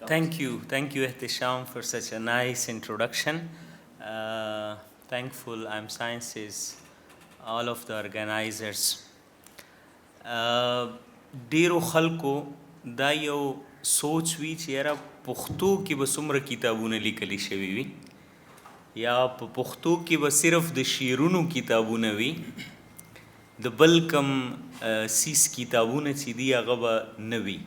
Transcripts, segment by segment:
Thank you. Thank you, Ehtisham, for such a nice introduction. Thankful IMSciences, all of the organizers. ډیرو خلکو دا یو سوچ وي چې یاره، پښتو کې به څومره کتابونه لیکل شوي وي، یا په پښتو کې به صرف د شعرونو کتابونه وي، د بل کم څیز کتابونه چې دي هغه به نه وي.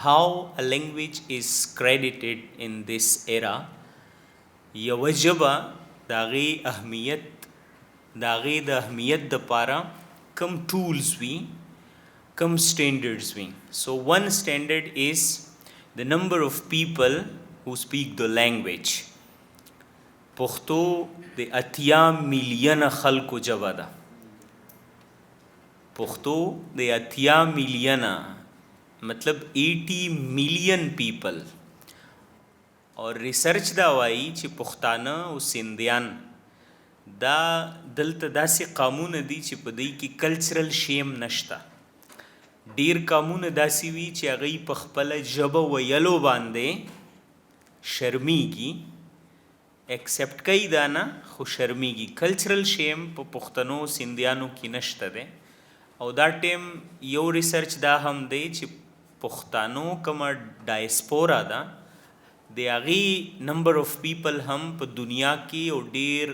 How a language is credited in this era؟ یوه ژبه د هغې اهمیت، د هغې د اهمیت دپاره کم ټولز وي، کم standards وي؟ So one standard is the number of people who speak the language. پښتو د 80 میلیونه خلکو ژبه ده. پښتو د 80 میلیونه، مطلب 80 میلیون people. او ریسرچ دا وایي چې پښتانه او سندیان دا دلته داسې قامونه دي چې په دوی کې کلچرل شیم نشته. ډیر قامونه داسې وي چې هغوی په خپله ژبه ویلو باندې شرمیږي، accept کوي دا نه، خو شرمیږي. کلچرل شیم په پښتنو سندیانو کې نشته دی. او دا ټیم یو ریسرچ دا هم دی چې پښتانو کومه ډایسپورا ده، د هغې number of people هم په دنیا کې یو ډیر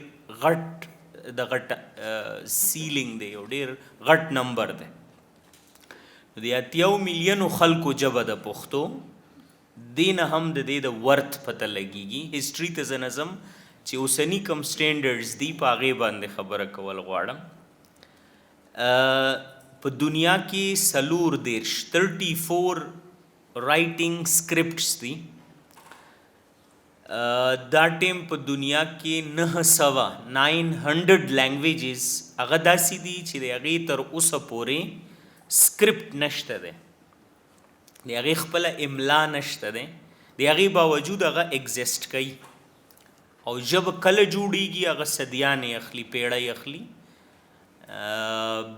غټ د غټ سیلینګ دی، یو ډیر غټ نمبر دی. د 80 میلیونو خلکو ژبه د پښتو دې نه هم د دې د worth پته لګیږي. هسټري ته زه نه ځم، چې اوسني کم سټینډرډز دي په هغې باندې خبره کول غواړم. په دنیا کې 34، 34 writing scripts دي. دا ټیم په دنیا کې 900، 900 languages هغه داسې دي چې د هغې تر اوسه پورې سکرپټ نشته دی، د هغې خپله املا نشته دی، د هغې باوجود هغه exist کوي. او ژبه کله جوړیږي، هغه صدیانې اخلي، پیړۍ اخلي،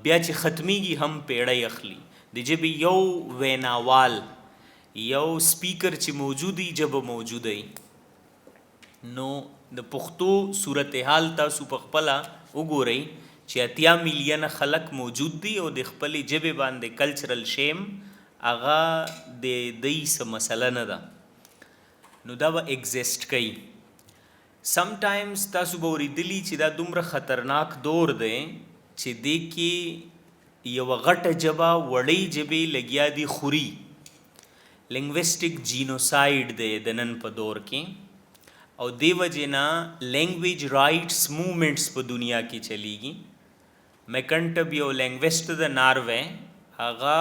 بیا چې ختمیږي هم پیړۍ اخلي. د ژبې یو ویناوال، یو سپیکر چې موجود وي، ژبه موجوده وي. نو د پښتو صورتحال تاسو په خپله وګورئ چې 80 میلیونه خلک موجود دي او د خپلې ژبې باندې کلچرل شیم هغه د دوی څه مسله نه ده، نو دا به exist کوي. Sometimes تاسو به اورېدلي چې دا دومره خطرناک دور دی چې دې کې یوه غټه ژبه وړې ژبې لګیا دي خوري. لینګویسټک جینوساید دی د نن په دور کې، او دې وجې نه language rights movements په دنیا کې چلیږي. میکنټب یو لینګویسټ د ناروې، هغه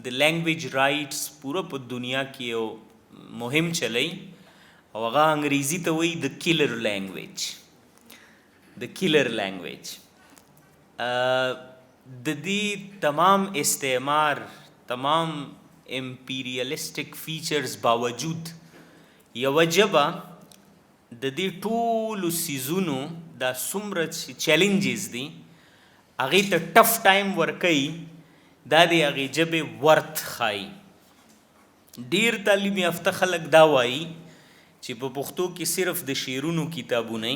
د لینګویج رائټس پوره په دنیا کې یو مهم چلی، او هغه انګریزي ته وایي the killer language، the killer language. د دې تمام استعمار، تمام امپیریالیسټک فیچرز باوجود یوه ژبه د دې ټولو څیزونو دا څومره چې challenges دي هغې ته tough time ورکوي، دا د هغې ژبې worth ښایي. ډیر تعلیم یافته خلک دا وایي چې په پښتو کې صرف د شعرونو کتابونه،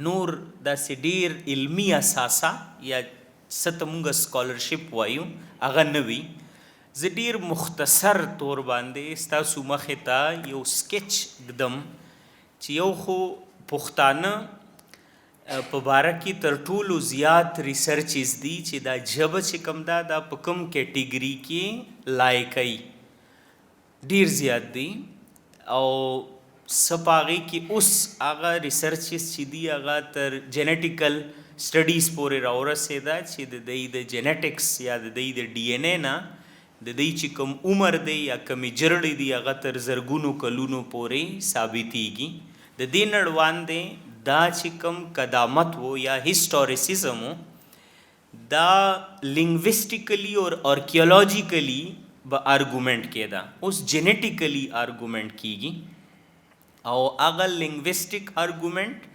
نور داسې ډیر علمي اثاثه یا څه ته مونږ scholarship وایو هغه نه وي. زه ډیر مختصر طور باندې ستاسو مخې ته یو سکیچ ږدم چې یو خو پښتانه په باره کې تر ټولو زیات researches دي چې دا ژبه چې کوم ده، دا په کوم کیټیګري کې lie کوي، ډیر زیات دي. او څه په هغې کې اوس هغه researches چې دي هغه تر genetical studies پورې راورسېده چې د دوی د genetics یا د دوی د DNA نه د دوی چې کوم عمر دی یا کومې جرړې دي هغه تر زرګونو کلونو پورې ثابتېږي. د دې نه وړاندې دا چې کوم قدامت وو یا historicism وو، دا linguistically او archaeologically به argument کېده، اوس genetically argument کیږي. او هغه linguistic argument،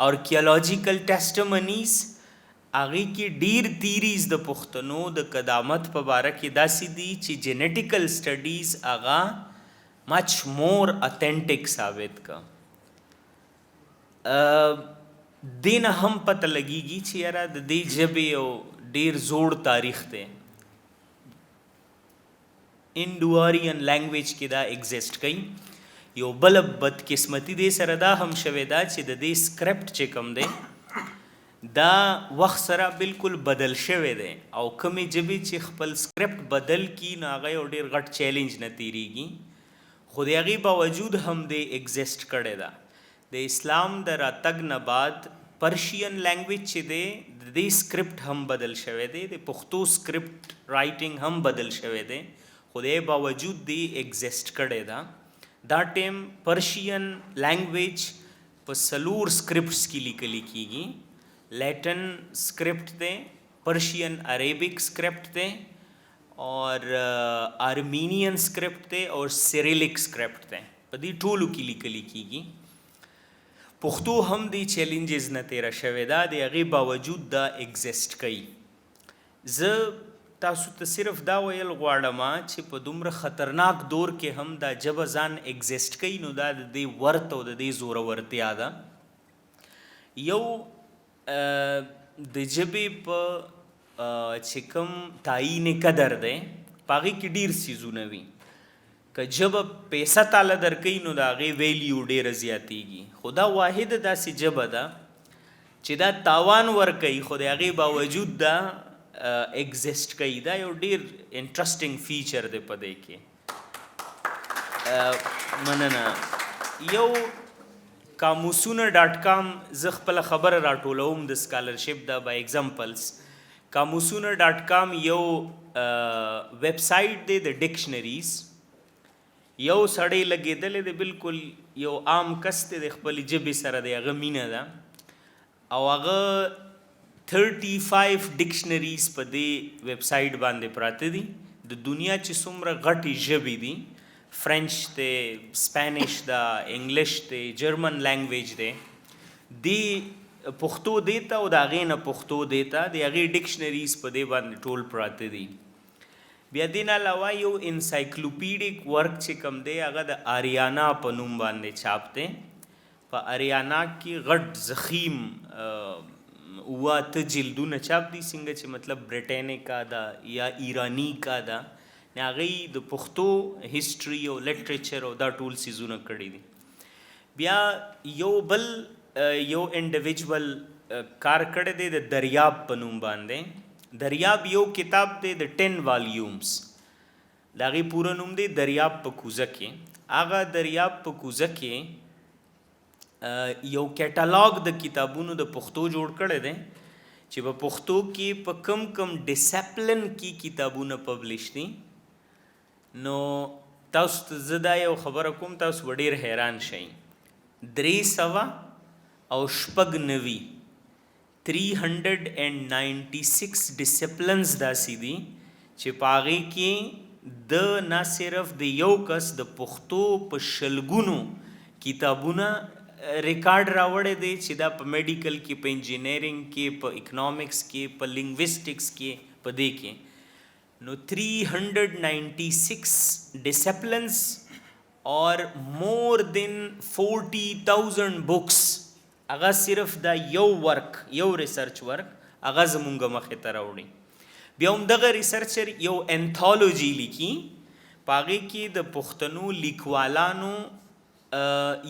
archaeological testimonies، هغې کې ډیر theories د پښتنو د قدامت په باره کې داسې دي چې genetical studies هغه Much more authentic ثابت کا. دې نه هم پته لګیږي چې یاره د دې ژبې یو ډیر زوړ تاریخ دی. انډو آرین لانګویج کې دا ایگزیسټ کوي. یو بل بدقسمتي دې سره دا هم شوې ده چې د دې سکرپټ چې کوم دی دا وخت سره بالکل بدل شوی دی، او کومې ژبې چې خپل سکرپټ بدل کی نو هغه یو ډیر غټ چیلنج نه تیریږي، خو د هغې باوجود هم دې ایگزیسټ کړی ده. د اسلام د راتګ نه بعد پرشین لانګویج چې دی د دې سکرپټ هم بدل شوی دی، د پښتو سکرپټ رائټینګ هم بدل شوی دی، خو د هغې باوجود دې ایگزیسټ کړی ده. دا ټایم پرشین لانګویج په څلور سکرپټس کې لیکل کیږي. لیټن سکرپټ دی، پرشین عربک سکرپټ دی، اور آرمینین سکرپټ دی، او سیریلیک سکرپټ دی. په دې ټولو کې لیکل کیږي. پښتو هم دې چیلنجز نه تیره شوې ده، د هغې باوجود دا ایگزیسټ کوي. زه تاسو ته صرف دا ویل غواړم چې په دومره خطرناک دور کې هم دا ژبه ځان ایگزیسټ کوي، نو دا د دې ورته او د دې زورورتیا ده. یو د ژبې په چې کوم تعیین قدر دی په هغې کې ډېر څیزونه وي. که ژبه پیسه تاله درکوي نو د هغې ویلیو ډېره زیاتېږي، خو دا واحده داسې ژبه ده چې دا تاوان ورکوي، خو د هغې باوجود دا ایگزیسټ کوي. دا یو ډېر انټرسټینګ فیچر دی په دې کې. مننه. یو قاموسونه ډاټ کام، زه خپله خبره راټولوم د سکالرشپ دا بای اگزامپلز. قاموسونه ډاټ کام یو ویب سایټ دی د ډکشنریز. یو سړی لګېدلی دی، بالکل یو عام کس دی، د خپلې ژبې سره د هغه مینه ده، او هغه 35 ډکشنریز په دې ویب سایټ باندې پراته دي. د دنیا چې څومره غټې ژبې دي، فرنچ دی، سپانیش ده، انګلیش دی، جرمن لانګویج دی، دی پښتو دی ته او د هغې نه پښتو دی ته د هغې ډکشنریز په دې باندې ټول پراته دي. بیا دې نه علاوه یو انسایکلوپیډیک ورک چې کوم دی هغه د آریانا په نوم باندې چاپ دی. په آریانا کې غټ ضخیم 7 جلدونه چاپ دي، څنګه چې مطلب بریټانیکا ده یا ایرانیکا ده، نو هغوی د پښتو هسټري او لټریچر او دا ټول څیزونه کړي دي. بیا یو بل یو انډیویجول کار کړی دی د دریاب په نوم باندې. دریاب یو کتاب دی د 10 والیومز، د هغې پوره نوم دی دریاب په کوزه کې. هغه دریاب په کوزه کې یو کیټالاګ د کتابونو د پښتو جوړ کړی دی چې په پښتو کې په کم کم ډیسپلن کې کتابونه پبلش دي. نو تاسو ته زه دا یو خبره کوم، تاسو به ډېر حیران شئ. 396، 396 ډسپلنز داسې دي چې په هغې کې د نه صرف د یو کس د پښتو په شلګونو کتابونه ریکارډ راوړی دی چې دا په میډیکل کې، په انجینیرینګ کې، په اکنامکس کې، په لینګویسټکس کې، په دې کې. نو 396 ډسپلنز اور مور دین 40,000 بوکس، هغه صرف دا یو ورک، یو ریسرچ ورک هغه زمونږ مخې ته راوړي. بیا هم دغه ریسرچر یو انتھالوجي لیکي، په هغې کې د پښتنو لیکوالانو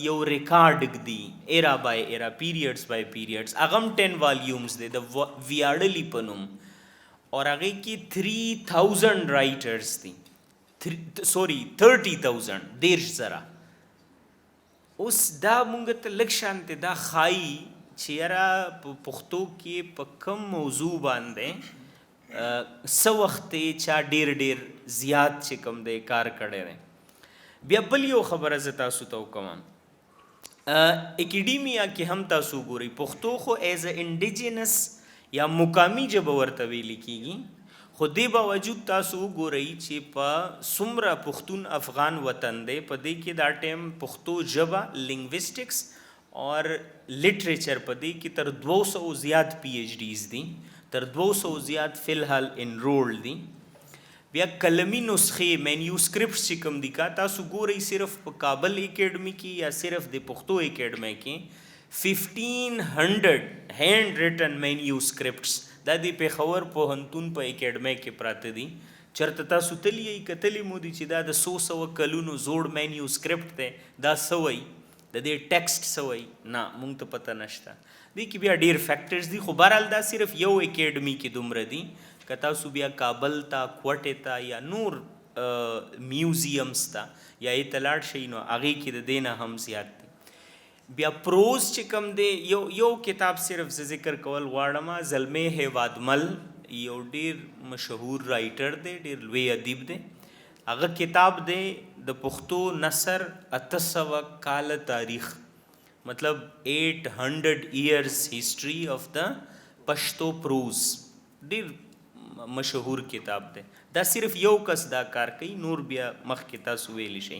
یو ریکارډ ږدي، ایرا بای ایرا، پیریډز بای پیریډز. هغه هم 10 والیومز دی د ویاړلي په نوم، اور هغې کې 3000 رائټرز دي، سوري 30,000، 30,000. اوس دا مونږ ته لږ شانتې دا ښایي چې یاره په پښتو کې په کوم موضوع باندې څه وخت چا ډېر ډېر زیات چې کوم دی کار کړی دی. بیا بل یو خبره زه تاسو ته وکوم، اکیډیمیا کې هم تاسو وګورئ، پښتو خو ایز ا انډیجنس یا مقامي ژبه ورته ویل کېږي، خو دې باوجود تاسو وګورئ چې په څومره پښتون افغان وطن دی، په دې کې دا ټایم پښتو ژبه لینګویسټکس اور لټریچر په دې کې تر 200 زیات پی ایچ ډیز دي، تر 200 زیات فی الحال انرول دي. بیا قلمي نسخې، مینیوسکرپټس چې کوم دي، که تاسو ګورئ صرف په کابل اکیډمي کې یا صرف د پښتو اکیډمي کې 1500 hand written manuscripts دا د پېښور پوهنتون په اکیډمي کې پراته دي. چرته تاسو تللی یئ، کتلی مو دي چې دا د څو سوه کلونو زوړ مینیوسکرپټ دی، دا څه وایي، د دې ټیکسټ څه وایي؟ نه، مونږ ته پته نشته. دې کې بیا ډیر فیکټرز دي، خو بهرحال دا صرف یو اکیډمي کې دومره دي. که تاسو بیا کابل ته، کوټې ته یا نور میوزیمز ته یا یې ته لاړ شئ، نو هغې کې د دې نه هم زیات دي. بیا پروز چې کوم دی، یو یو کتاب صرف زه ذکر کول غواړم. زلمی هیوادمل یو ډیر مشهور رائټر دی، ډیر لوی ادیب دی. هغه کتاب دی د پښتو نثر 800 کاله تاریخ، مطلب 800 years history of the Pashto prose. ډیر مشهور کتاب دی. دا صرف یو کس دا کار کوي، نور بیا مخکې تاسو ویلی شئ.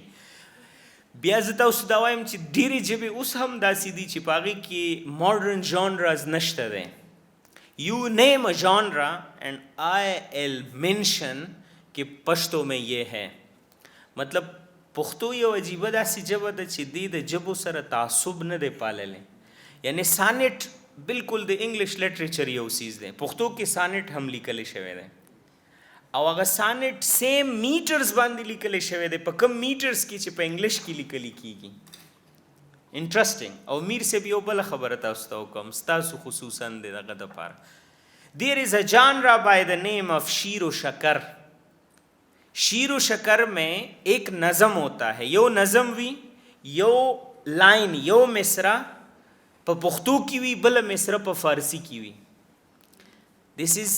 بیا زه تاسو دا وایم چې ډېرې ژبې اوس هم داسې دي چې په هغې کې ماډرن ژانرز نشته دی. You name a genre and I will mention کہ پشتو میں یہ ہے. مطلب پښتو یو عجیبه داسې ژبه ده چې دې د ژبو سره تعصب نه دی پاللی. یعنی سانټ بالکل د انګلیش لټریچر یو څیز دی، پښتو کې سانټ هم لیکل شوی دی او هغه سانټ سیم میټرز باندې لیکل شوی دی په کوم میټرز کې چې په انګلیش کې لیکل کیږي. انټرېسټینګ. او میر صاحب، یو بل خبره تاسو ته وکم، ستاسو خصوصا د دغه دپاره. There is a genre by the name of شیر و شکر. شیر و شکر میں ایک نظم ہوتا ہے، یو نظم وی، یو لاین، یو مصرع په پښتو کې وي، بل مصرع په فارسی کې وي. This is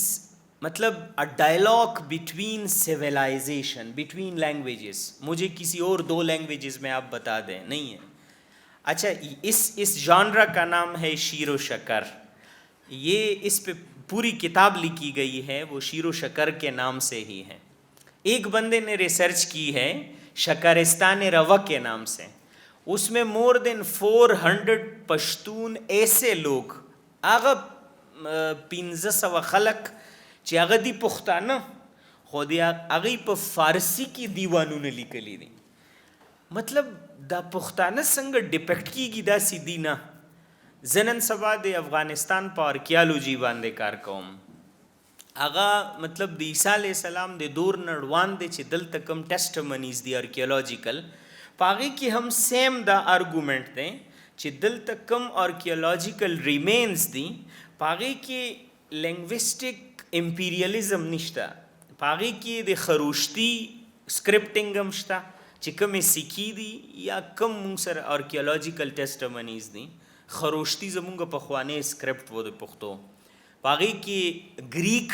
مطلب a dialogue between civilization, between languages. مجھے کسی اور دو لینگویجز میں آپ بتا دیں، نہیں ہے. اچھا، اس جانرا کا نام ہے شیر و شکر. یہ اس پہ پوری کتاب لکھی گئی ہے، وہ شیر و شکر کے نام سے ہی ہے. ایک بندے نے ریسرچ کی ہے شکرستان روا کے نام سے، اس میں مور دین 400 پشتون ایسے لوگ، هغه 500 خلک چې هغه دي پښتانه، خو دی هغوی په فارسي کې دیوانونه لیکلي دي. مطلب دا پښتانه څنګه ډیپکټ کیږي داسې دي نه. زه نن سبا د افغانستان په آرکیالوجي باندې کار کوم. هغه مطلب د عیسی علیه السلام د دور نه روان دی چې دلته کوم ټیسټمنیز دي آرکیولوجیکل، په هغې کې هم سیم دا ارګومنټ دی چې دلته کوم آرکیولوجیکل ریمینز دي، په هغې کې لینګویسټیک امپیریالیزم نشته. په هغې کې د خروشتي سکرپټینګ هم شته چې کومې سکې دي یا کوم مونږ سره آرکیولوجیکل ټیسټمنیز دي. خروشتي زمونږ پخوانی سکرپټ و د پښتو، په هغې کې ګریک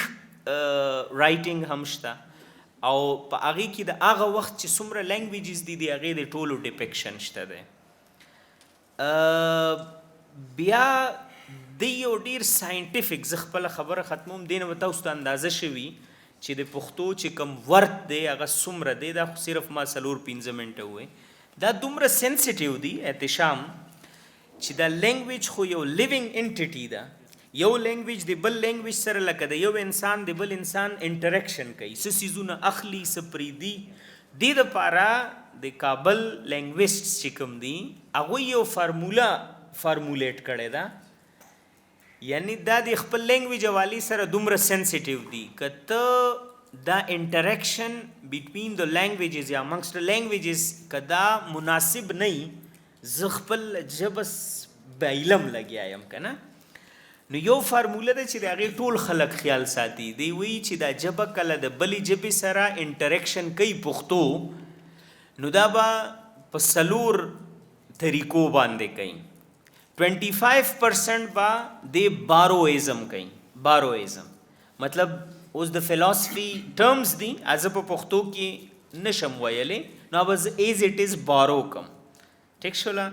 رائټینګ هم شته او په هغې کې د هغه وخت چې څومره لینګویجز دي، د هغې د ټولو ډیپکشن شته دی. بیا د یو ډیر ساينټیفیک، زه خپله خبره ختموم، دې نه به تاسو ته اندازه شوي چې د پښتو چې کوم ورت دی هغه څومره دی. دا خو صرف ما 4-5 منټه ووی. دا دومره سنسیټیو دی احتشام چې دا لینګویج خو یو لیوینګ انټیټي ده. یو لینګویج د بل لینګویج سره لکه د یو انسان د بل انسان انټریکشن کوي، څه څیزونه اخلي، څه پرېږدي. دې دپاره د کابل لینګویسټس چې کوم دي، هغوی یو فارموله فارمولیټ کړې ده. یعنی دا د خپل لینګویج حوالې سره دومره سنسیټیو دي، که ته دا انټریکشن between the languages یا amongst the languages که دا مناسب نه وي، زه خپل ژبه بایلم لګیا یم که نه. نو یو فارموله ده چې د هغې ټول خلک خیال ساتي. دی وایي چې دا ژبه کله د بلې ژبې سره انټریکشن کوي پښتو، نو دا به په څلور طریقو باندې کوي. 25% به د بارویزم کوي. بارویزم مطلب اوس د فلسفي ټرمز دي، زه په پښتو کې نشم ویلی، نو به زه as it is borrow کوم. ټیک شوله؟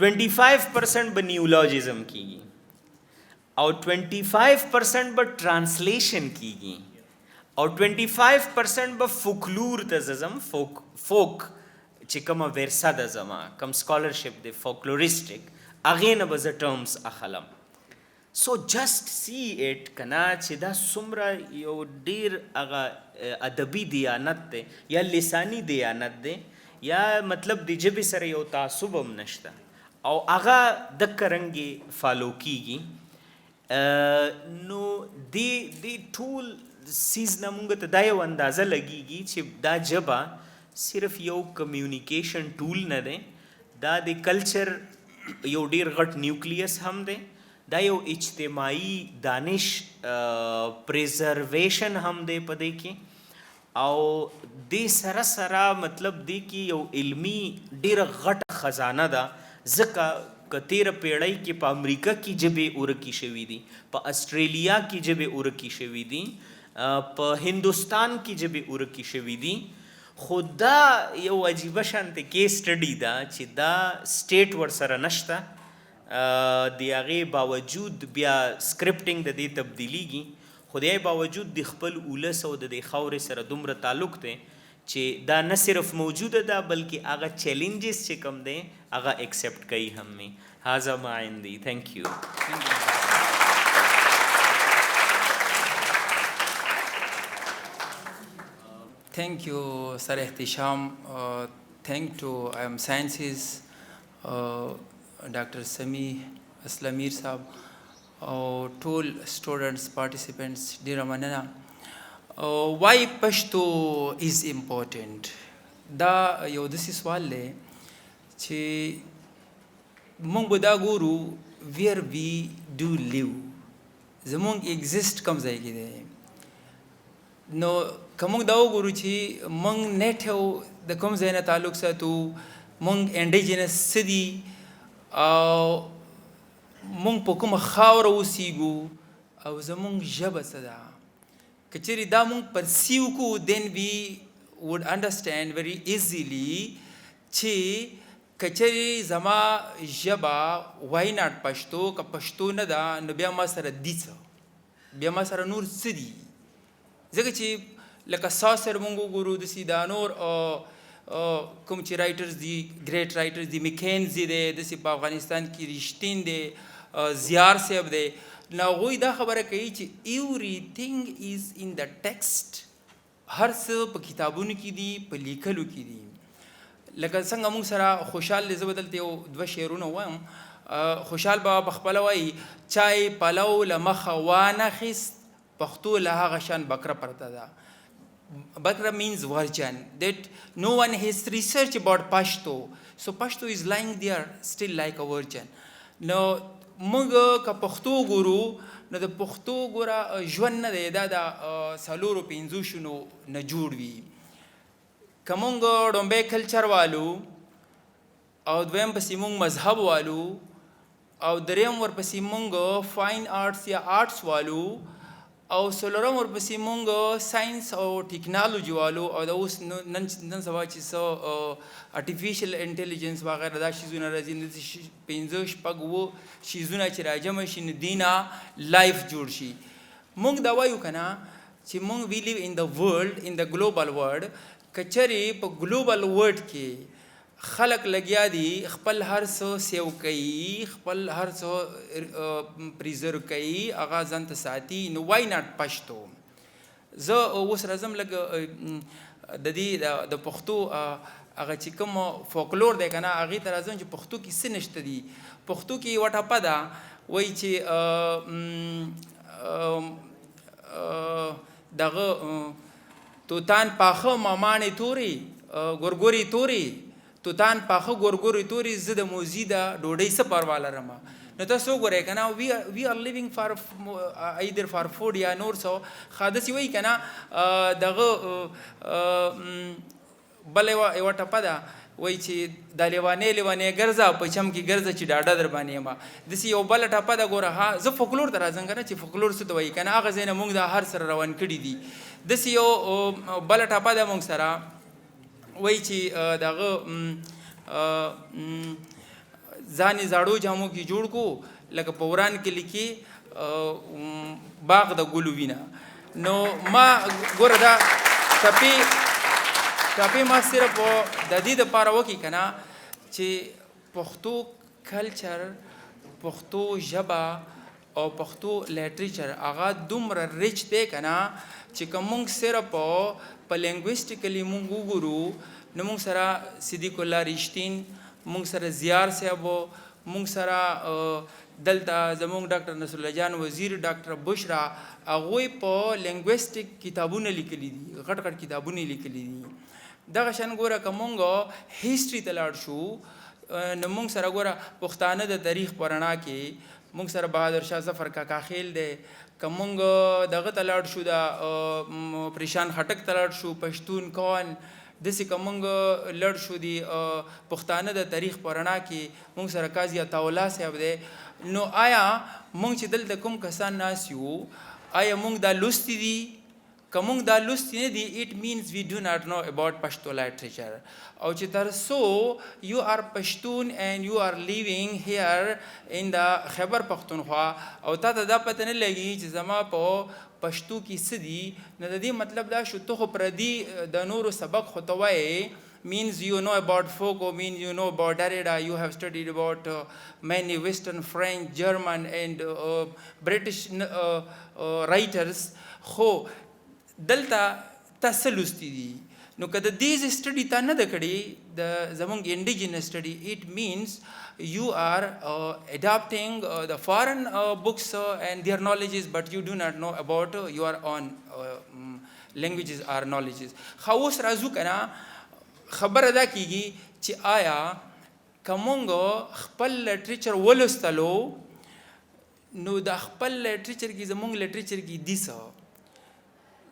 25% به نیولوجیزم کیږي او 25% به ترانسلیشن کیږي او 25% به فوکلور ته ځم، فوک چې کومه ورثه ده زما، کوم سکالرشپ دی فوکلوریستیک، هغې نه به زه ټرمز اخلم. سو جسټ سی اټ کنه چې دا څومره یو ډیر هغه ادبي دیانت دی یا لسانی دیانت دی، یا مطلب د ژبې سره یو تعصب هم نشته او هغه دکه رنګې فالو کیږي. نو دې ټول څیز نه مونږ ته دا یو اندازه لګیږي چې دا ژبه صرف یو کمیونیکیشن ټول نه دی، دا د کلچر یو ډیر غټ نیوکلیس هم دی، دا یو اجتماعي دانش پریزرویشن هم دی په دې کې، او دې سره سره مطلب دې کې یو علمي ډیره غټه خزانه ده. ځکه که تیره پیړۍ کې په امریکا کې ژبې ورکې شوې دي، په استرالیا کې ژبې ورکې شوې دي، په هندوستان کې ژبې ورکې شوې دي، خو دا یو عجیبه شانتې کیس سټډي ده چې دا سټیټ ورسره نشته، د هغې باوجود بیا سکرپټینګ د دې تبدیلیږي، خو د هغې باوجود د خپل ولس او د دې خاورې سره دومره تعلق دی چې دا نه صرف موجوده ده بلکې هغه چیلنجز چې کوم دی هغه اکسپټ کوي هم. می هذا ما عندي. Thank you. Thank you, Sir Ehtisham. Thank to IM Sciences, Dr. Sami Aslamir Saab, او ټول سټوډنټس پارټیسیپنټس، ډیره مننه. Why Pashto is important؟ دا یو داسې سوال دی چې موږ به دا ګورو where we do live، زمونږ exist کوم ځای کې دی. نو که موږ دا وګورو چې موږ native د کوم ځای نه تعلق ساتو، موږ indigenous څه دي او موږ په کومه خاوره اوسیږو او زمونږ ژبه څه ده، که چېرې دا موږ perceive کو، then we would understand very easily چې که چېرې زما ژبه، why not Pashto، که پښتو نه ده نو بیا ما سره دي څه، بیا ما سره نور څه دي؟ ځکه چې لکه ساسر مونږ وګورو، داسې دا نور کوم چې writers دي، great writers دي، میکینزي دی، داسې په افغانستان کې رښتین دی، زیار صاحب دی، نو هغوی دا خبره کوي چې everything is in the text، هر څه په کتابونو کې دي، په لیکلو کې دي. لکه څنګه موږ سره خوشحال دی، زه به دلته یو دوه شعرونه وایم. خوشحال بابا په خپله وایي، چای پلو له مخه وانه خیست، پښتو له هغه شان بکره پرته ده. بکره means virgin, that no one has research about Pashto, so Pashto is lying there still like a virgin. نو موږ که پښتو ګورو نو د پښتو ګوره ژوند نه دی، دا د څلورو پنځو شونو نه جوړ وي. که مونږ ړومبی کلچر والو او دویم پسې مونږ مذهب والو او دریم ورپسې مونږ fine arts یا arts والو او څلورم ورپسې مونږ ساينس او ټکنالوجي والو، او د اوس نن سبا چې څه artificial intelligence وغیره دا شیزونه راځي، نو پنځه شپږ اووه شیزونه چې راجمع شي نو دینا life جوړ شي. مونږ دا وایو که نه چې مونږ we live in the world, in the global world. که چېرې په global world کې خلک لګیا دي خپل هر څه save کوي، خپل هر څه preserve کوي، هغه ځان ته ساتي، نو why not Pashto؟ زه اوس راځم لږ د دې د پښتو هغه چې کوم فولکلور دی که نه، هغې ته راځم چې پښتو کې څه نشته دي. پښتو کې یوه ټپه ده، وایي چې دغه توتان پاخه مامانې تورې ګورګورې تورې، توتان پاخه ګورګورې تورې، زه د موزي د ډوډۍ څه پروا لرم. نو تاسو وګورئ که نه، we are living for either for food یا نور څه. ښه داسې وایي که نه. دغه بله یوه ټپه ده، وایي چې دا لیوانې لیوانې ګرځه په چم کې ګرځه چې ډاډه در باندې یم. داسې یو بله ټپه ده ګوره. ها زه فولکلور ته راځم که نه چې فولکلور څه ته وایي که نه، هغه ځای نه موږ دا هر سره روان کړي دي. داسې یو بله ټپه ده موږ سره، وایي چې دغه ځان یې زاړو جامو کې جوړ کو لکه په وران کلي کې باغ د ګلو وینه. نو ما ګوره دا ټپې ما صرف د دې دپاره وکړي که نه چې پښتو کلچر، پښتو ژبه او پښتو لټریچر هغه دومره ریچ دی کنه چې که مونږ صرف په لینګویسټیکلی مونږ وګورو، نو مونږ سره صدیق الله رشتین، مونږ سره زیار صاحب، مونږ سره دلته زمونږ ډاکټر نصرالله جان وزیر، ډاکټر بشرا، هغوی په لینګویسټیک کتابونه لیکلي دي، غټ غټ کتابونه لیکلي دي. دغه شان ګوره که مونږ هیسټري ته لاړ شو، نو مونږ سره ګوره پښتانه د تاریخ په رڼا کې مونږ سره بهادر شاه ظفر کاکاخیل دی. که مونږ دغه ته لاړ شو، د پریشان خټک ته لاړ شو، پښتون کون داسې، که مونږ لړ شو دی پښتانه د تاریخ په رڼا کې مونږ سره قاضي عطاالله صاحب دی. نو آیا مونږ چې دلته کوم کسان ناست یو، آیا مونږ دا لوستي دي؟ که مونږ دا لوستي نه دي، it means we do not know about Pashto literature. او چې تر څو you are Pashtun and you are living here in the Khyber Pakhtunkhwa او تا ته دا پته نه لګي چې زما په پښتو کې څه دي، نو د دې مطلب دا شو ته خو پردي د نورو سبق خو ته وایې، means you know about Foucault, means you know about Derrida, you have studied about many Western, French, German and British writers. خو دلته تا څه لوستي دي؟ نو که د دې study تا نه ده کړې، د زمونږ indigenous study, it means you are adopting the foreign books and their knowledges, but you do not know about your own languages or knowledges. خو اوس راځو که نه، خبره دا کیږي چې آیا که مونږ خپل لټریچر ولوستلو، نو د خپل لټریچر کې زمونږ لټریچر کې دي څه؟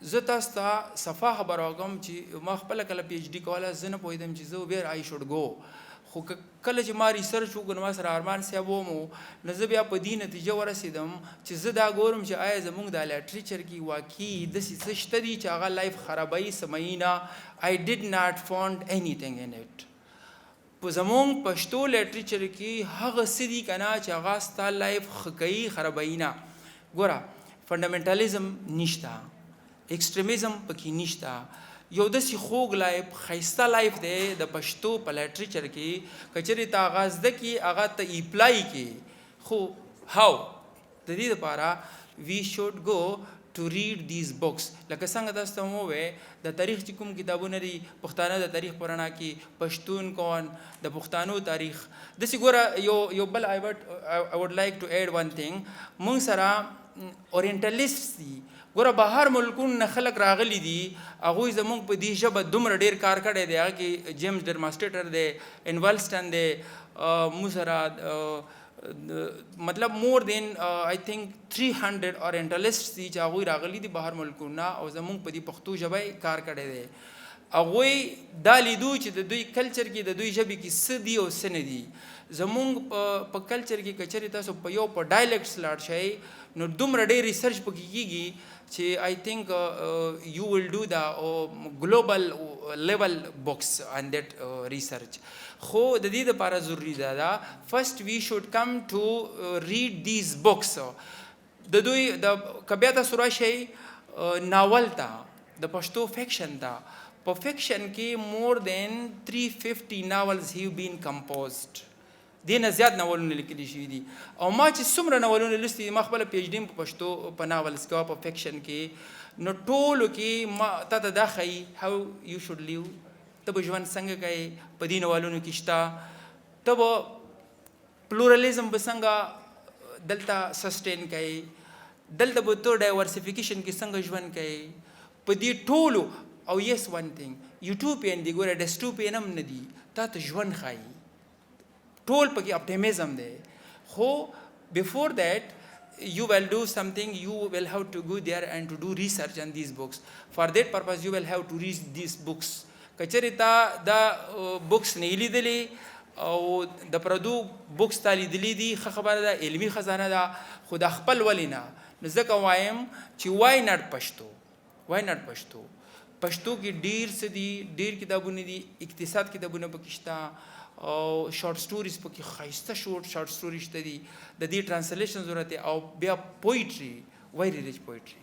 زه تاسو ته صفا خبره وکم چې ما خپله کله پی ایچ ډي کوله، زه نه پوهېدم چې زه where I should go. خو کله چې ما research وکړ، نو ما سره ارمان صاحب وم، نو زه بیا په دې نتیجه ورسېدم چې زه دا ګورم چې آیا زمونږ د لټریچر کې واقعي داسې څه شته دي چې هغه life خرابوي سموي نه؟ I did not found anything in it. په زمونږ پښتو لټریچر کې هغه څه دي که نه چې هغه ستا life ښه کوي، خرابوي نه. ګوره، fundamentalism نشته، extremism پکې نشته، یو داسې خوږ life، ښایسته life دی د پښتو په لټریچر کې. که چېرې ته هغه زده کړې، هغه ته apply کړې، خو how؟ د دې لپاره we should go to read these books. لکه څنګه تاسو ته مو وویل، د تاریخ چې کوم کتابونه دي، پښتانه د تاریخ په رڼا کې، پښتون کون، د پښتانو تاریخ داسې. ګوره، یو بل I would like to add one thing. مونږ سره orientalist دي. ګوره، بهر ملکونو نه خلک راغلي دي، هغوی زمونږ په دې ژبه دومره ډیر کار کړی دی. هغه کې جیمز ډرماسټیټر دی، انوالسټن دی، مونږ سره مطلب more than I think 300 orientalist دي چې هغوی راغلي دي بهر ملکونو نه او زمونږ په دې پښتو ژبه یې کار کړی دی. هغوی دا لیدو چې د دوی کلچر کې، د دوی ژبې کې څه دي او څه نه دي. زمونږ په کلچر کې که چېرې تاسو په یو په dialects لاړ شئ، نو دومره ډېر research پکې کېږي چې I think you will do the global level books on that research. خو د دې لپاره ضروري ده دا first we should come to read these books. د دوی د که بیا تاسو راشئ ناول ته، د پښتو fiction ته، په fiction کې more than 350 novels have been composed. دې نه زیات ناولونه لیکل شوي دي او ما چې څومره ناولونه لوستي دي، ما خپله پی ایچ ډي په پښتو په novels کې، په fiction کې، نو ټولو کې ما تا ته دا ښایي how you should live، ته به ژوند څنګه کوې، په دې ناولونو کې شته. ته به pluralism به څنګه دلته sustain کوې، دلته به ته diversification کې څنګه ژوند کوې، په دې ټولو. او yes, one thing, utopian دی، ګوره، dystopian هم نه دی، تا ته ژوند ښایي، ټول پکې optimism دی. خو before that you will do something, you will have to go there and to do research on these books. For that purpose you will have to read these books. که چېرې تا دا books نه لیدلې او د پردو books تا لیدلې دي، ښه خبره ده، علمي خزانه ده، خو د خپل ولې نه؟ نو ځکه وایم چې why not Pashto؟ Why not Pashto؟ پښتو کې ډیر څه دي، ډیر کتابونه دي، اقتصاد کتابونه پکې شته او short stories پکې، ښایسته short story شته دي. د دې translation ضرورت دی او بیا poetry, very rich poetry.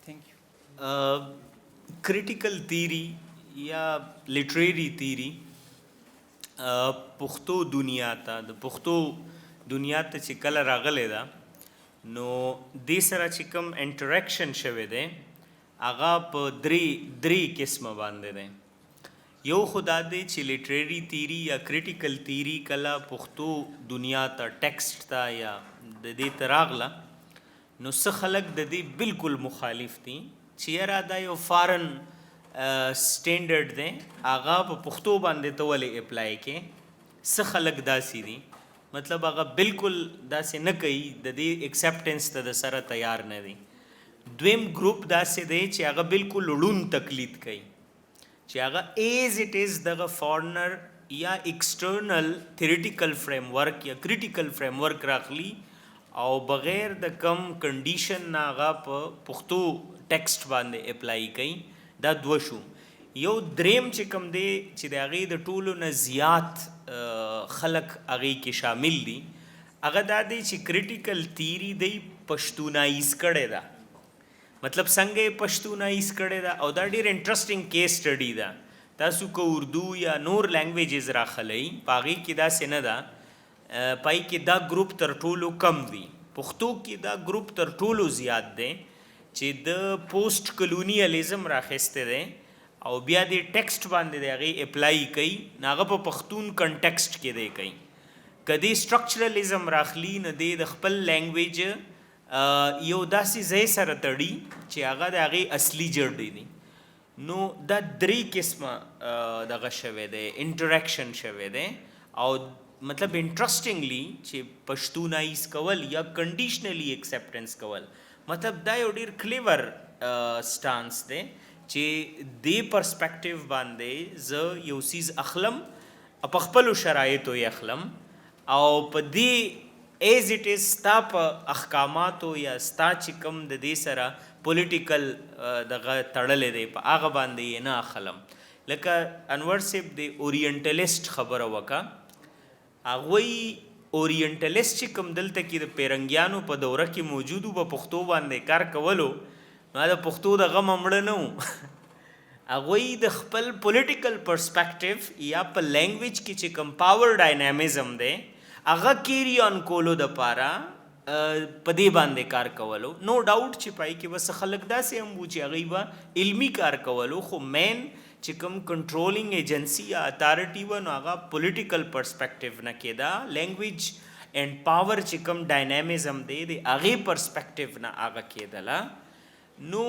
Thank you. Critical theory یا literary theory پښتو دنیا ته، د پښتو دنیا ته چې کله راغلی ده، نو دې سره چې کوم انټریکشن شوی دی، هغه په درې قسمه باندې دی. یو خو دا دی چې literary theory یا critical theory کله پښتو دنیا ته، ټیکسټ ته یا د دې ته راغله، نو څه خلک د دې بالکل مخالف دي چې یاره، دا یو foreign standard دی، هغه په پښتو باندې ته ولې apply کې؟ څه خلک داسې دي، مطلب هغه بالکل داسې نه کوي، د دې acceptance ته د سره تیار نه دي. دویم ګروپ داسې دی چې هغه بالکل ړوند تقلید کوي، چې هغه as it is دغه foreigner یا external theoretical framework یا critical framework راخلی او بغیر د کم condition نه هغه په پښتو text باندې apply کوي. دا دوه شو. یو دریم چې کم دی، چې د هغې د ټولو نه زیات خلک هغې کې شامل دي، هغه دا دی چې critical theory دی Pashtunise کړې ده. مطلب څنګه یې Pashtunise کړې ده؟ او دا ډیر interesting case study ده. تاسو که اردو یا نور languages راخلئ، په هغې کې داسې نه ده، پای کې دا ګروپ تر ټولو کم دي. پښتو کې دا ګروپ تر ټولو زیات دی چې د post colonialism راخسته دی او بیا د text باندې د هغې apply کوي، نو هغه په پښتون context کې دی کوي. که دی structuralism راخلی، نو دی د خپل language یو داسې ځای سره تړي چې هغه د هغې اصلي جرړې دي. نو دا درې قسمه دغه شوی دی، interaction شوی دی. او مطلب interestingly چې Pashtunise کول یا conditionally acceptance کول، مطلب دا یو ډیر clever stance دی چې دې perspective باندې زه یو څیز اخلم، په خپلو شرایطو یې اخلم او په دې as it is ستا په احکاماتو یا ستا چې کوم د دې سره political دغه تړلی دی، په هغه باندې یې نه اخلم. لکه انور صاحب د orientalist خبره وکړه. هغوی orientalist چې کوم دلته کې د پیرنګیانو په دوره کې موجود وو، په پښتو باندې کار کولو، نو د پښتو د غمه مړه نه وو. هغوی د خپل political perspective یا په language کې چې کوم power dynamism دی، هغه carry on کولو د پاره په دې باندې کار کولو. No doubt چې پای کې بس خلک داسې هم وو چې هغوی به علمي کار کولو، خو main چې کوم controlling agency یا authority و، نو هغه political perspective نه کېده، language and power چې کوم dynamism دی، د هغې perspective نه هغه کېدله. نو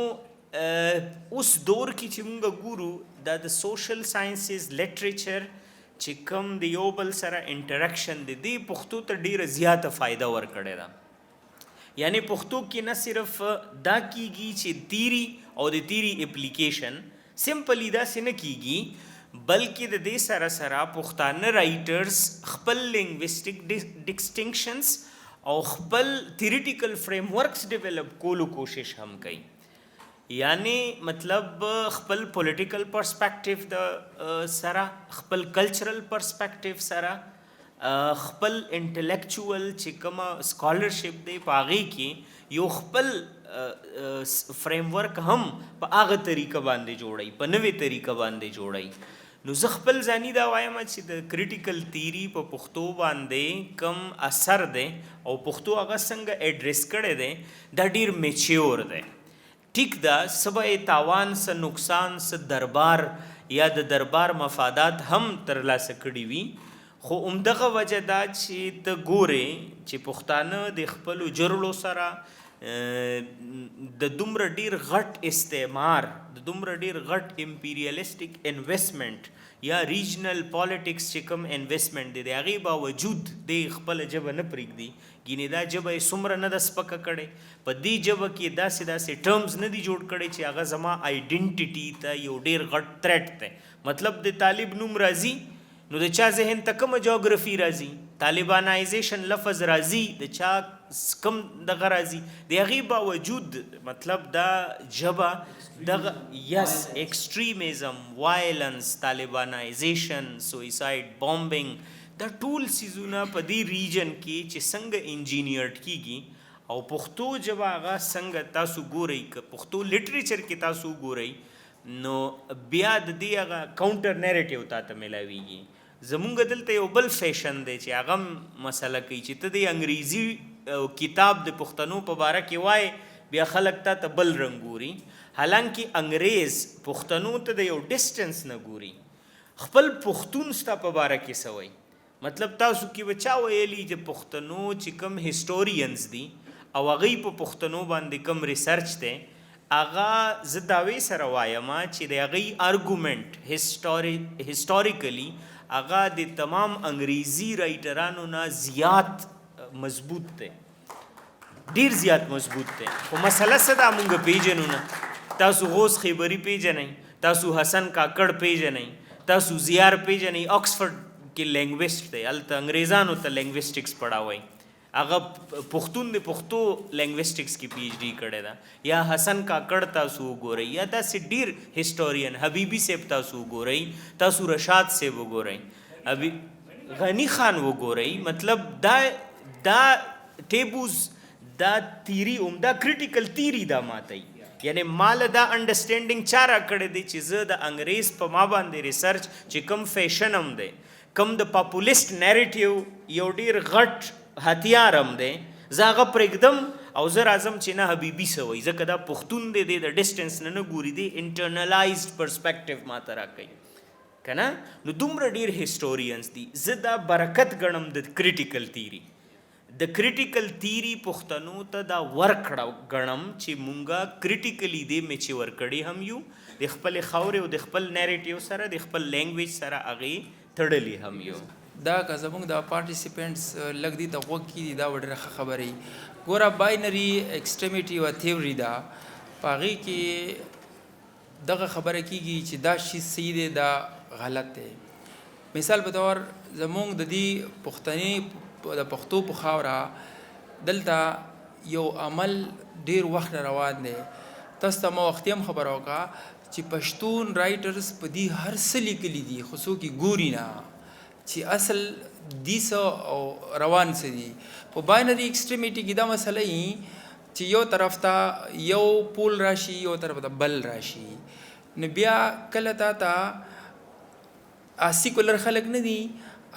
اوس دور کې چې مونږ ګورو، دا د social sciences literature چې کوم د یو بل سره interaction دی، دی پښتو ته ډیره زیاته فایده ورکړې ده. یعنی پښتو کې نه صرف دا کیږي چې theory او د theory application simply داسې نه کیږي، بلکې د دې سره سره پښتانه writers خپل linguistic distinctions او خپل theoretical frameworks develop کولو کوشش هم کوي. یعنی مطلب خپل political perspective د سره، خپل cultural perspective سره، خپل intellectual چې کومه scholarship دی، په هغې کې یو خپل framework هم په هغه طریقه باندې جوړوي، په نوې طریقه باندې جوړوي. نو زه خپل ځاني دا وایم چې د critical theory په پښتو باندې کم اثر دی او پښتو هغه څنګه ایډریس کړی دی، دا ډیر mature دی. ټیک ده، څه به یې تاوان، څه نقصان، څه دربار یا د دربار مفادات هم ترلاسه کړي وي، خو همدغه وجه ده چې ته ګورې چې پښتانه د خپلو جرړو سره د دومره ډیر غټ استعمار، د دومره ډیر غټ imperialistic investment یا regional politics چې کوم investment دی، د هغې باوجود دی خپله ژبه نه پرېږدي. ګینې دا ژبه یې څومره نه ده سپکه کړې، په دې ژبه کې داسې داسې terms نه دي جوړ کړي چې هغه زما identity ته یو ډیر غټ threat دی. مطلب د طالب نوم راځي، نو د چا ذهن ته کومه جغرافي راځي؟ Talibanization لفظ راځي، د چا کم دغه راځي؟ د هغې باوجود مطلب دا ژبه دغه، yes, extremism، violence، Talibanization، suicide bombing، دا ټول څیزونه په دې region کې چې څنګه engineered کیږي او پښتو ژبه هغه څنګه، تاسو ګورئ، که پښتو literature کې تاسو ګورئ، نو بیا د دې هغه counter narrative تا ته ملاویږي. زمونږ دلته یو بل فیشن دی چې هغه مسله کوي چې ته د انګریزي کتاب د پښتنو په باره کې وای، بیا خلک تا ته بل رنګ ګوري، حالانکه انګریز پښتنو ته د یو distance نه ګوري. خپل پښتون ستا په باره کې څه وایي؟ مطلب تاسو کې به چا ویلي چې پښتنو چې کوم historians دي او هغوی په پښتنو باندې کوم research دی، هغه زه دعوې سره وایم چې د هغوی argument historically هغه د تمام انګریزي writer انو نه زیات مضبوط دی، ډیر زیات مضبوط دی. خو مسله څه ده، مونږ پیژنو نه. تاسو غوث خیبری پیژنئ، تاسو حسن کاکړ پیژنئ، تاسو زیار پیژنئ، اکسفورډ کې linguist دی، هلته انګریزانو ته linguistics پڑھاوي، هغه پښتون د پښتو linguistics کې PhD کړی ده. یا حسن کاکړ تاسو وګورئ، یا داسې ډیر historian، حبیبي صاحب تاسو وګورئ، تاسو رشاد صاحب وګورئ، ابي غنی خان وګورئ. مطلب دا taboos، دا theory هم دا critical theory دا ماته، یعنی مال دا understanding چا را کړی دی چې زه د انګریز په ما باندې research چې کم فیشن هم دی، کم د populist narrative یو ډیر غټ هتیار هم دی، زه هغه پرېږدم او زه راځم چې نه، حبیبي څه وایي، ځکه دا پښتون دی، دی د distance نه نه ګوري، دی internalized perspective ماته راکوي که نه. نو دومره ډیر historians دي. زه دا برکت ګڼم د critical theory، د critical theory پښتنو ته دا ورکړه ګڼم چې مونږه critically دې میچې ورکړي هم یو، د خپل خاورې او د خپل narrative سره، د خپل language سره هغې تړلي هم یو. دا که زمونږ د participants لږ دي ته غوږ کېږدي، دا به ډېره ښه خبره وي. ګوره، binary extremity یوه theory ده، په هغې کې دغه خبره کیږي چې دا شی صحیح دی، دا غلط دی. مثال په تور زمونږ د دې پښتنې د پښتو په خاوره دلته یو عمل ډیر وخت نه روان دی. تاسو ته ما وختي هم خبره وکړه چې پښتون writers په دې هر څه لیکلي دي، خو څوک یې ګوري نه چې اصل دي څه او روان څه دي. په binary extremity کې دا مسله یي چې یو طرف ته یو pole راشي، یو طرف ته بل راشي، نو بیا کله تا ته سیکولر خلک نه دي،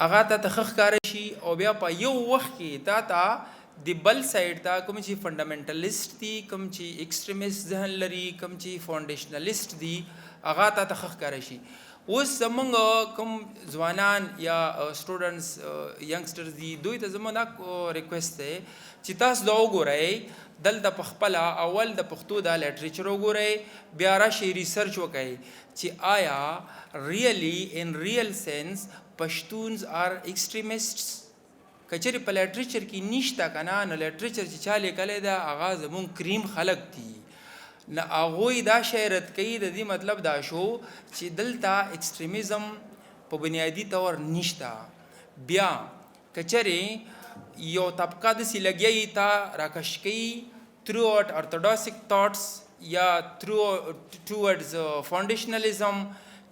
هغه تا ته ښه ښکاره شي، او بیا په یو وخت کې تا ته د بل side ته کوم چې fundamentalist دي، کوم چې extremist ذهن لري، کوم چې foundationalist دي، هغه تا ته ښه ښکاره شي. اوس زمونږ کوم ځوانان یا students، youngsters دي، دوی ته زمونږ دا request دی چې تاسو دا وګورئ، دلته په خپله اول د پښتو دا literature وګورئ، بیا راشئ research وکړئ چې آیا really in real sense Pashtuns are extremists. که چېرې په literature کې نشته که نه، نو literature چې چا لیکلی ده هغه زمونږ کریم خلک دي، نه هغوی دا شی رد کوي. د دې مطلب دا شو چې دلته extremism په بنیادي طور نشته. بیا که چېرې یو طبقه داسې لګیا وي تا راکش کوي throughout orthodoxic thoughts یا through towards foundationalism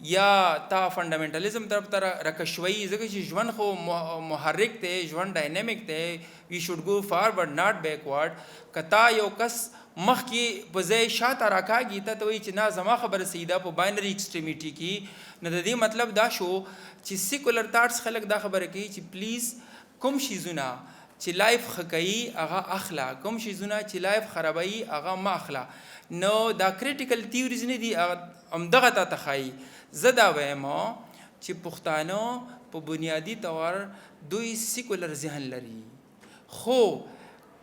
یا تا fundamentalism طرف ته راکشوي، ځکه چې ژوند خو محرک دی، ژوند dynamic دی، we should go forward, not backward. که تا یو کس مخکې په ځای شاته راکاږي، ته ته وایي چې نه، زما خبره صحیح ده په binary extremity کې، نو د دې مطلب دا شو چې secular thoughts خلک دا خبره کوي چې please، کوم شیزونه چې life ښه کوي هغه اخله، کوم شیزونه چې life خرابوي هغه مه اخله. نو دا critical theories نه دي، هغه همدغه تا ته ښایي. زه دا وایم چې پښتانه په بنیادي طور دوی سیکولر ذهن لري، خو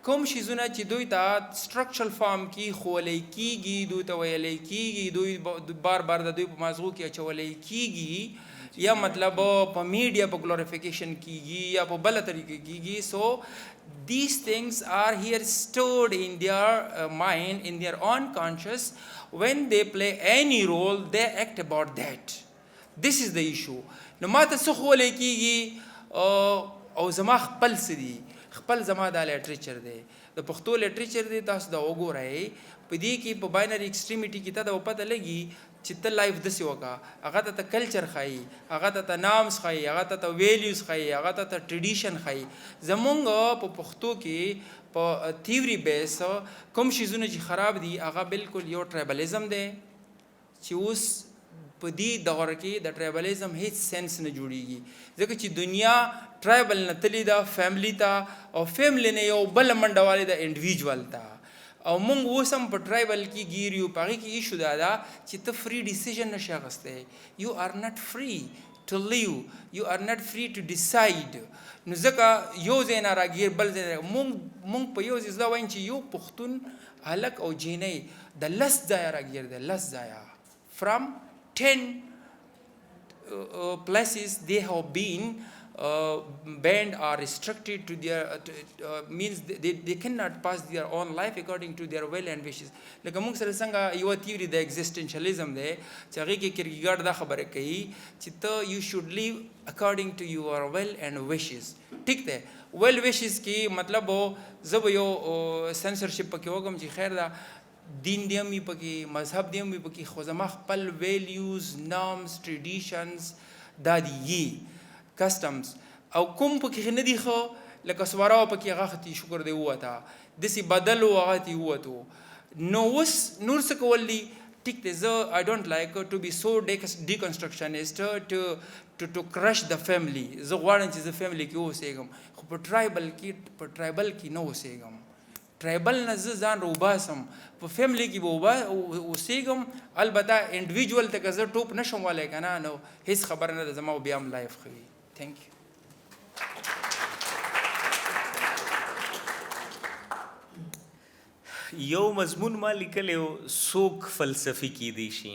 کوم شیزونه چې دوی ته structural form کې ښوولی کیږي، دوی ته ویلی کیږي، دوی بار بار د دوی په مازغو کې اچولی کیږي، یا مطلب په میډیا په glorification کیږي یا په بله طریقه کیږي، so these things are here stored in their mind, in their own conscious. When they play any role, they act about that. This is the issue. نو ما ته څه ښوولی کیږي او زما خپل څه دي؟ خپل زما دا literature دی، د پښتو literature دی. تاسو دا وګورئ، په دې کې په binary extremity کې ته دا پته لګي چې ته life داسې وکړه. هغه ته ته culture ښایي، هغه ته ته norms ښایي، هغه ته ته values ښایي، هغه ته ته tradition ښایي. زمونږ په پښتو کې په theory base کوم شیزونه چې خراب دي، هغه بالکل یو tribalism دی چې اوس په دې دور کې د ټرایبلیزم هیڅ sense نه جوړیږي، ځکه چې دنیا tribal نه تللی ده family ته، او family نه یو بل منډه والې ده individual ته، او مونږ اوس هم په tribal کې ګیر یو. په هغې کې issue دا ده چې ته free decision نشې اخیستی، you are not free to live, you are not free to decide. نو ځکه یو ځای نه راګیر بل ځای نه، مونږ په یو ځای، زه وایم چې یو پښتون هلک او جینۍ د 10 ځایه راګیر دی، 10 ځایه، from 10 places they have been banned or restricted to their means they cannot pass their own life according to their will and wishes. لکه موږ سره څنګه یوه theory د existentialism دی چې هغې کې کرګیګارډ دا خبره کوي چې ته you should live according to your will and wishes. ټیک دی، will wishes کې مطلب زه به یو سنسرشپ پکې وکړم چې خیر ده، دین دې هم وي پکې، مذهب دې هم وي پکې، خو زما خپل values, norms, traditions دا دي یي customs او کوم پکې نه دي ښه، لکه سواره پکې هغه ختي شکر دی ووته، داسې بدل و هغه ترې ووتو. نو اوس نور څه کول دي؟ ټیک دی، زه I don't like to be so deconstructionist to crush the family. زه غواړم چې زه family کې اوسېږم، خو په tribal کې، په tribal کې نه اوسېږم. tribal نه زه ځان راوباسم، په family کې به اوسېږم، البته individual ته که زه ټوپ نه شم والی که نه، نو هېڅ خبره نه ده، زما بیا هم life ښه وي. Thank you. یو مضمون ما لیکلی و، څوک فلسفي کیدی شي؟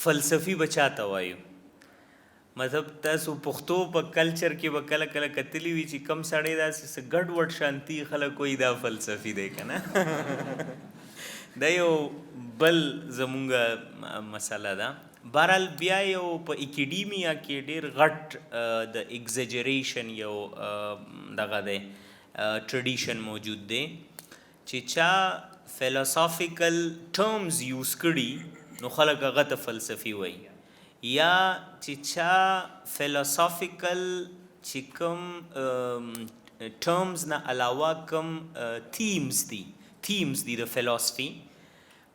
فلسفي به چا ته وایو؟ مطلب تاسو پښتو په culture کې به کله کله کتلی وي چې کم سړی داسې څه ګډوډ شانتي خلک وایي دا فلسفي دی که نه. دا یو بل زمونږ مسله ده. بهرحال بیا یو په academia کې ډېر غټ د exaggeration یو دغه دی tradition موجود دی چې چا philosophical terms use کړي نو خلک هغه ته فلسفي وایي، یا چې چا philosophical چې کوم terms نه علاوه کوم themes دي، themes دي د philosophy،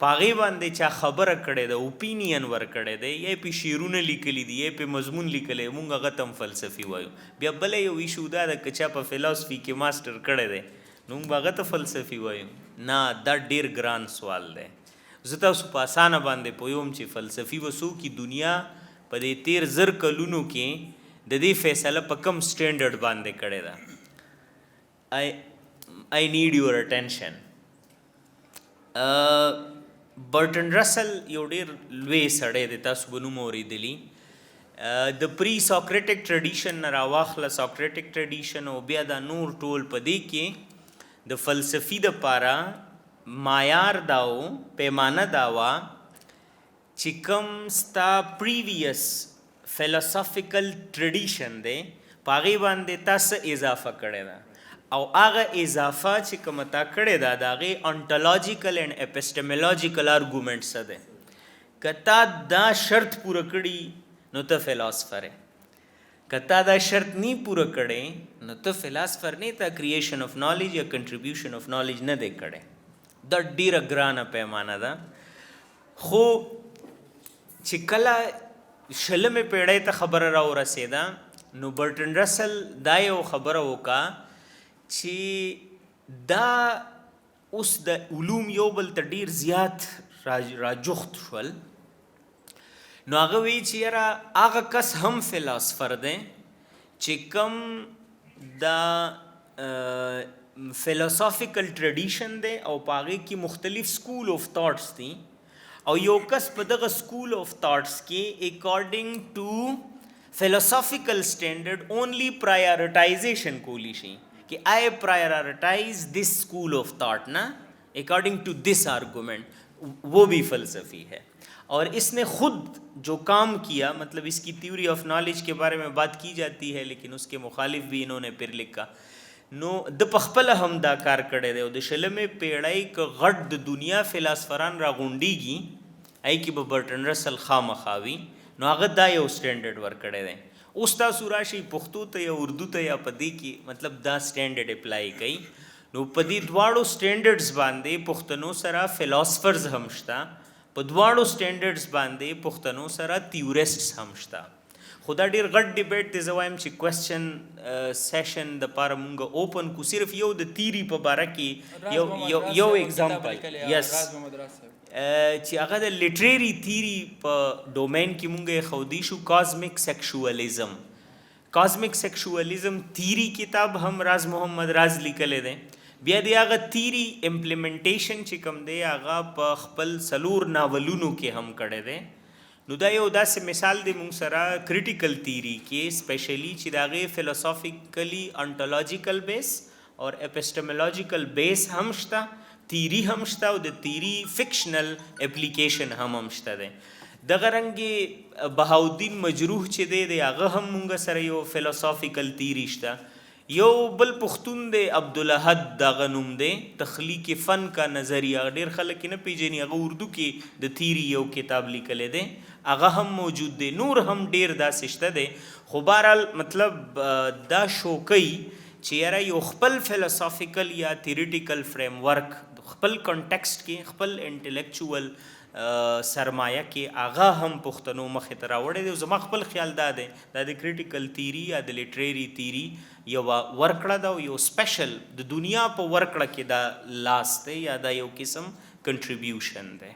په هغې باندې چا خبره کړې ده، opinion ورکړی دی، یا یې پې شعرونه لیکلي دي، یا یې پې مضمون لیکلی، موږ هغه ته هم فلسفي وایو. بیا بله یو issue دا ده که چا په philosophy کې master کړی دی نو موږ به هغه ته فلسفي وایو. نه، دا ډېر ګران سوال دی. زه تاسو په اسانه باندې پوهوم چې فلسفي به څوک وي. دنیا په دې تېر 1000 کلونو کې د دې فیصله په کوم standard باندې کړې ده. I need your attention. برټن رسل یو ډېر لوی سړی دی، تاسو به نوم اورېدلی. د pre Socratic tradition نه راواخله، Socratic tradition او بیا دا نور ټول په دې کې د فلسفي دپاره معیار دا و، پیمانه دا وه چې کوم ستا previous philosophical tradition دی په هغې باندې تا څه اضافه کړې ده، او هغه اضافه چې کومه تا کړې ده د هغې ontological and epistemological argument څه دی. که تا دا شرط پوره کړي نو ته philosopher یې، که تا دا شرط نی پوره کړی نو ته philosopher نه، تا creation of knowledge یا contribution of knowledge نه دی کړی. دا ډیره ګرانه پیمانه ده. خو چې کله شلمې پیړۍ ته خبره راورسېده نو برټن رسل دا یو خبره وکړه چې دا اوس د علوم یو بل ته ډیر زیات راجخت شول. نو هغه وی چې یاره هغه کس هم philosopher دی چې کوم د philosophical tradition دی او په هغې کې مختلف school of thoughts دي، او یو کس په دغه school of thoughts کې according to philosophical standard only prioritization کولی شي کہ I prioritize this school of thought نا according to this argument, وہ بھی فلسفی ہے. اور اس نے خود جو کام کیا، مطلب اس کی theory of knowledge کے بارے میں بات کی جاتی ہے لیکن اس کے مخالف بھی انہوں نے پھر لکھا. نو د پخپله هم دا کار کړی دی، او د شلمې پیړۍ که غټ د دنیا فلاسفران راغونډیږي هغې کې به برټن رسل خامخا وي. نو هغه دا یو standard ورکړی دی. اوس تاسو راشئ پښتو ته یا اردو ته یا په دې کې مطلب دا standard apply کوي. نو په دې دواړو standards باندې پښتنو سره philosophers هم شته، په دواړو سټینډرډز باندې پښتنو سره تیوریسټس هم شته. خو دا ډیر غټ ډیبیټ دی. زه وایم چې کوېسچن سیشن د پاره مونږ اوپن کو، صرف یو د تیری په باره کې یو یو یو اگزامپل، یس، چې هغه د لټریری تیری په ډومین کې مونږ یې خودي شو. کازمیک سیکشوالیزم، کازمیک سیکشوالیزم تیری کتاب هم راز محمد راز لیکلی دی. بیا دی هغه تیری امپلیمنټیشن چې کوم دی، هغه په خپل څلور ناولونو کې هم کړی دی. نو دا یو داسې مثال دی مونږ سره کریټیکل تیری کې سپیشلی، چې د هغې فلسفیکلی انټولوجیکل بیس او اپیسټمولوجیکل بیس هم شته، تیری هم شته او د تیری فکشنل اپلیکیشن هم شته دی. دغه رنګ بهاؤالدین مجروح چې دی، د هغه هم مونږ سره یو فلسفیکل تیری شته. یو بل پښتون دی، عبدالاحد دغه نوم دی، تخلیق فن کا نظریه، ډیر خلک نه پیژني، هغه اردو کې د تیری یو کتاب لیکلی دی، هغه هم موجود دی. نور هم ډیر داسې شته دی. خو بهرحال مطلب دا شو کوي چې یاره یو خپل فلسفیکل یا تیوریټیکل فریم ورک خپل کنټیکسټ کې، خپل انټلیکچوال سرمایه کې هغه هم پښتنو مخې ته راوړی دی. زما خپل خیال دا دی، دا د کریټیکل تیری یا د لیټریری تیری یو ورکړه ده او یو سپیشل د دنیا په ورکړه کې دا لاس دی یا دا یو قسم کنټریبیوشن دی.